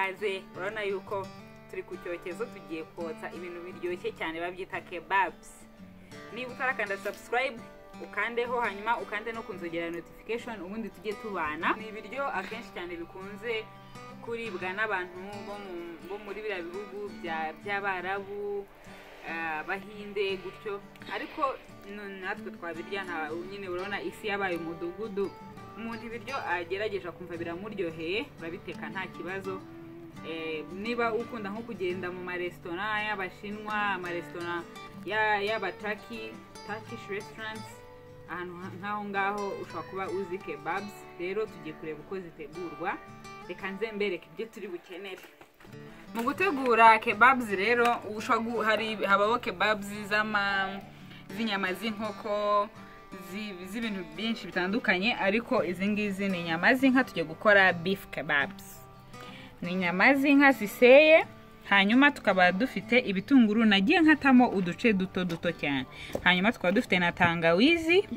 ikaze. Urabona yuko turi ku cyokezo tugiye kotsa ibintu biryoshye cyane babyita kebabs. Niba utarakanda subscribe ukandeho, hanyuma ukande no kunzogera notification, ubundi tujye tubana. Ni ibiryo akenshi cyane bikunze kuribwa n'abantu bo muri biriya bihugu by'Abarabu, Abahinde gutyo, ariko natwe twabirya nta nyine. Urabona isi yabaye umudugudu, umuntu ibiryo agerageje kumva biramuryoheye urabiteka nta kibazo. Niba ukunda nko kugenda mu maresitora y'Abashinwa, amaresitora y'Abataki, Turkish restaurants, ahantu nk'aho ngaho ushobora kuba uzi kebabs. Rero tugiye kureba uko zitegurwa, reka nze mbereke ibyo turi bukenere mu gutegura kebabs. Rero hari habaho kebabs z'inyama z'inkoko, z'ibintu byinshi bitandukanye, ariko izi ngizi ni inyama z'inka. Tugiye gukora beef kebabs, ni inyama z'inka ziseye. Hanyuma tukaba dufite ibitunguru nagiye nkatamo uduce duto duto cyane, hanyuma tukaba dufite na tangawizi.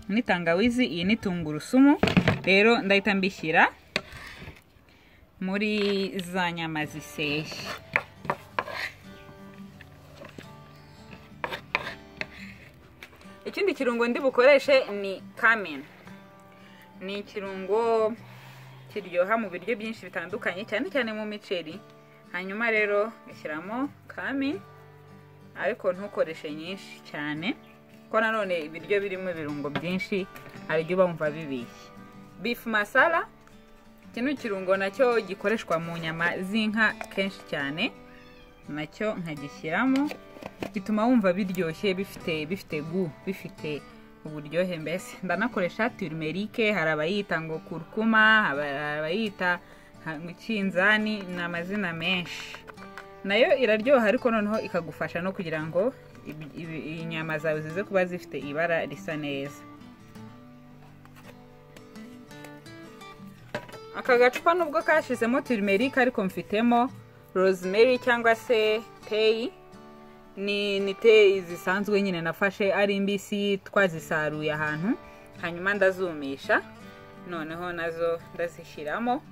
Ni tangawizi, iyi ni tungurusumu. Rero ndahita mbishyira muri za nyama ziseye. Ikindi kirungo ndi bukoreshe ni cumin. Ni ikirungo kiryoha mu biryo byinshi bitandukanye, cyane cyane mu miceri. Hanyuma rero gashyiramo cumin, ariko ntukoreshe nyinshi cyane, ko nanone ibiryo birimo ibirungo byinshi hari ibyo bumva bibishye. Beef masala, kino kirungo nacyo gikoreshwa mu nyama z'inka kenshi cyane, nacyo nkagishyiramo, gituma wumva biryoshye, bifite gu, bifite uburyohe mbese. Ndanakoresha turmeric, hari abayita ngo kurkuma, hari abayita ngo ikinzani, ni amazina menshi. Nayo iraryoha, ariko noneho ikagufasha no kugira ngo inyama zawe zize kuba zifite ibara risa neza. Aka gacupa nubwo kashizemo turmeric, ariko mfitemo rosemary cyangwa se teyi. Ni teyi zisanzwe nyine nafashe ari mbisi, twazisaruye ahantu, hanyuma ndazumisha, noneho nazo ndazishyiramo.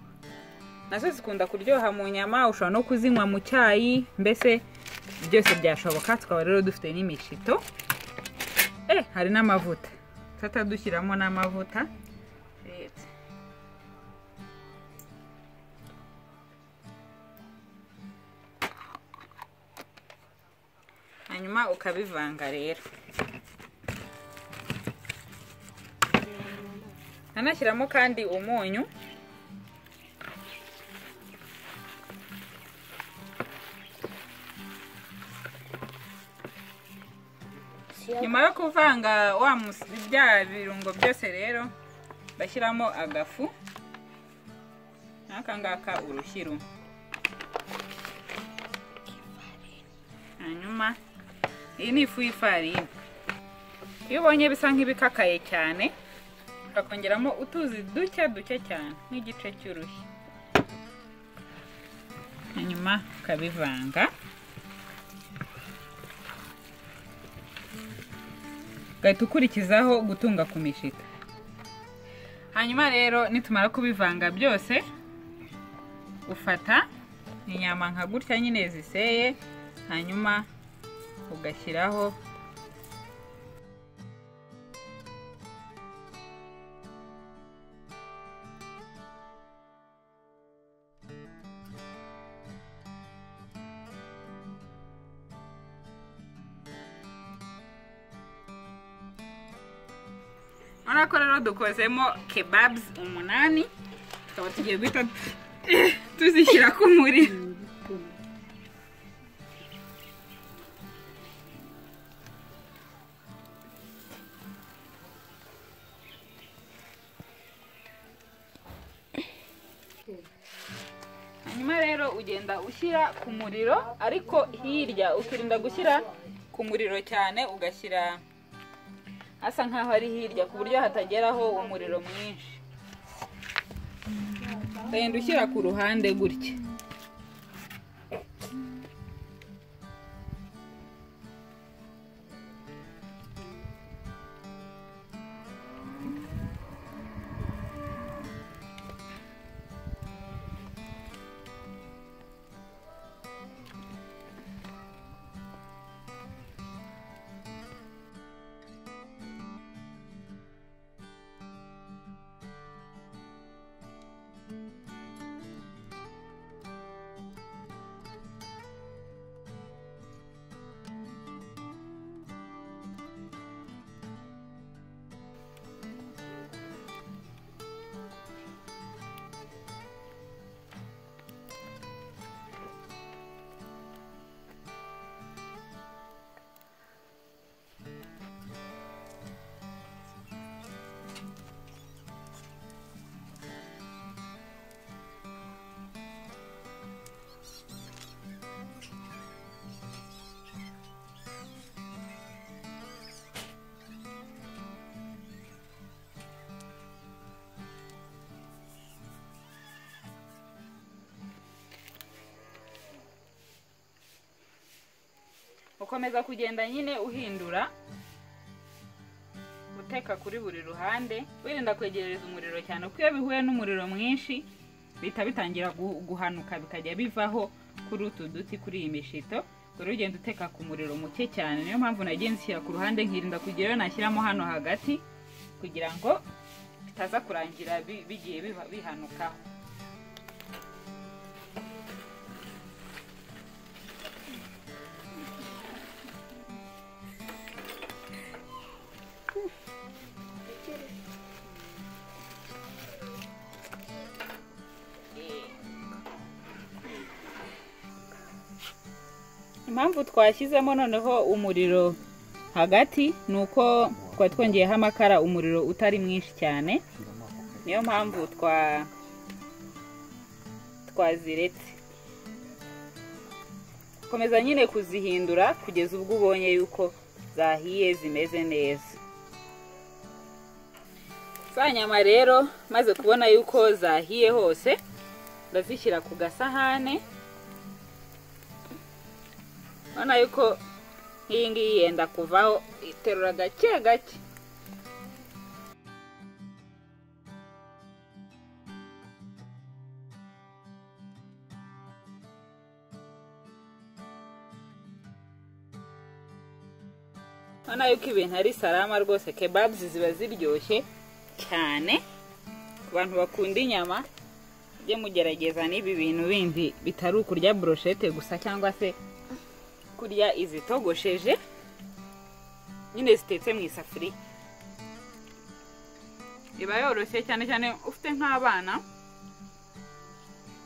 Nazo zikunda kuryoha mu nyama, ushobora no kuzinywa mu cyayi, mbese byose byashoboka. Tukaba rero dufite n'imishito, hari n'amavuta, tutadushyiramo n'amavuta. Hanyuma ukabivanga rero. Nanashyiramo kandi umunyu. Nyuma yo kuvanga bya birungo byose rero, bashyiramo agafu n'aka ngaka urushyi. Hanyuma iyi ni ifu y'ifarini. Iyo ubonye bisa nk'ibikakaye cyane, ukakongeramo utuzi duke duke cyane nk'igice cy'urushyi, hanyuma ukabivanga, ugahita ukurikizaho gutunga ku mishito. Hanyuma rero nitumara kubivanga byose, ufata inyama nka gutya nyine ziseye, hanyuma ugashyiraho urabona ko rero dukozemo kebabs 8, tukaba tugiye guhita tuzishyira ku muriro. Hanyuma rero ugenda ushyira ku muriro, ariko hirya ukirinda gushyira ku muriro cyane, ugashyira asa nkaho ari hirya ku buryo hatageraho umuriro mwinshi. Ugenda ushyira ku ruhande gutya. Ukomeza kugenda nyine uhindura uteka kuri buri ruhande, wirinda kwegereza umuriro cyane kuko iyo bihuye n'umuriro mwinshi bihita bitangira guhanuka bikajya bivaho kuri utu duti, kuri iyi mishito. Rero ugenda uteka ku muriro muke cyane, niyo mpamvu nagiye nshyira ku ruhande nkirinda kugira iyo nashyiramo hano hagati kugira ngo bitaza kurangira bigiye bihanukaho. Impamvu twashyizemo noneho umuriro hagati nuko twari twongeyeho amakara umuriro utari mwinshi cyane, niyo mpamvu twaziretse. Komeza nyine kuzihindura kugeza ubwo ubonye yuko zahiye zimeze neza. Za nyama rero maze kubona yuko zahiye hose, ndazishyira ku gasahane. Urabona yuko nk'iyi ngiyi yenda kuvaho, iterura gake gake. Urabona yuko ibintu ari salama rwose, kebabs ziba ziryoshye cyane ku bantu bakunda inyama. Mujye mugerageza n'ibi bintu bindi bitari ukurya brochette gusa cyangwa se kurya izitogosheje nyine zitetse mu isafuriya. Iba yoroshye cyane cyane ufite nk'abana,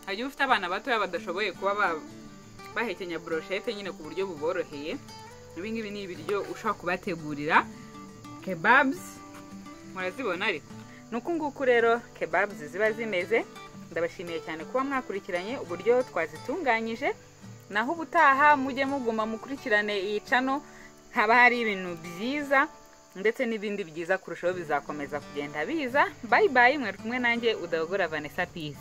hajya ufite abana batoya badashoboye kuba bahekenya brochette nyine ku buryo buboroheye. Ibi ngibi ni ibiryo ushobora kubategurira. Kebabs murazibona ariko nuko nguku rero kebabs ziba zimeze. Ndabashimiye cyane kuba mwakurikiranye uburyo twazitunganyije. Naho ubutaha mujye muguma mukurikirane iyi channel, haba hari ibintu byiza ndetse n'ibindi byiza kurushaho bizakomeza kugenda biza. Bye bye, mwari kumwe nanjye Udahogora Vanessa. Peace.